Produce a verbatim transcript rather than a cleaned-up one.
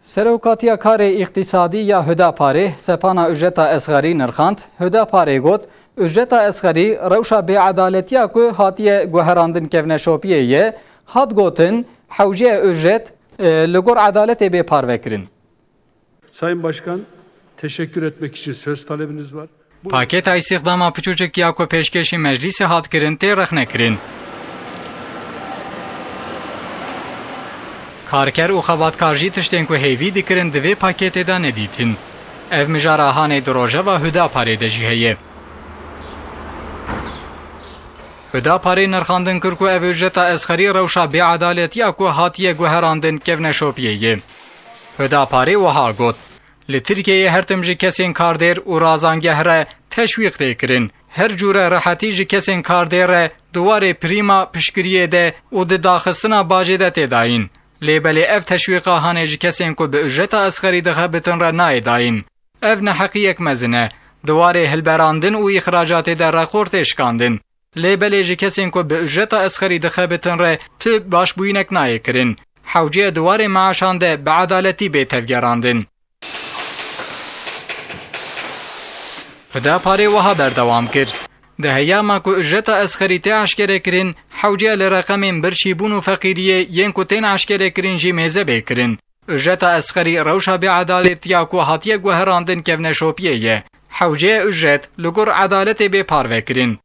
Serokatiya Karê Îqtîsadî ya Hudaparê sepana ujreta esxerî nirxand. Hudaparê got, ujreta esxerî rewşa bêedaletiya ku hatiye guherandin kevneşopiyê ye. Hat gotin, hewce ujret, e, li gor edaletê bê parvekirin. Sayın Başkan, teşekkür etmek için söz talebiniz var. Pakêta îstîxdama piçûçik ya ku pêşkêşî meclîsê hat kirin tê rexnekirin. Karker û xebatkar jî tiştên ku hêvî dikirin di vê pakêtê de nedîtin. Ev mijara hanê di rojeva Hudaparê de jî heye. Hudaparê nirxandin kir ku ev ujreta esxerî rewşa bêedaletiya ku hatiye guherandin kevneşopiyê ye. Hudaparê wiha got, li Tirkiyeyê her tim ji kesên kardêr û razangeh re teşwîq tê kirin. Her cûre rehetî ji kesên kardêr re di warê prîma piştgiriyê de û di daxistina bajê de tê dayîn. Lê belê ev teşwîqa hanê ji kesên ku bi ujreta esxerî dixebitin re nayê dayîn. Ev neheqiyek mezin e. Di warê hilberandin û îxracatê de reqor tê şikandin. Lê belê ji kesên ku bi ujreta esxerî dixebitin re tu başbûyînek nayê kirin. Hewce di warê meaşan de bi edaletî bê tevgerandin. Hudaparê wiha berdewam kir, di heyama ku ujreta esxerî tê eşkerekirin, hewce li reqemên birçîbûn û feqîriyê yên ku tên eşkerekirin jî mêze bê kirin. Ujreta esxerî rewşa bêedaletiya ku hatiye guherandin kevneşopiyê ye. Hewce ujret li gor edaletê bê parvekirin.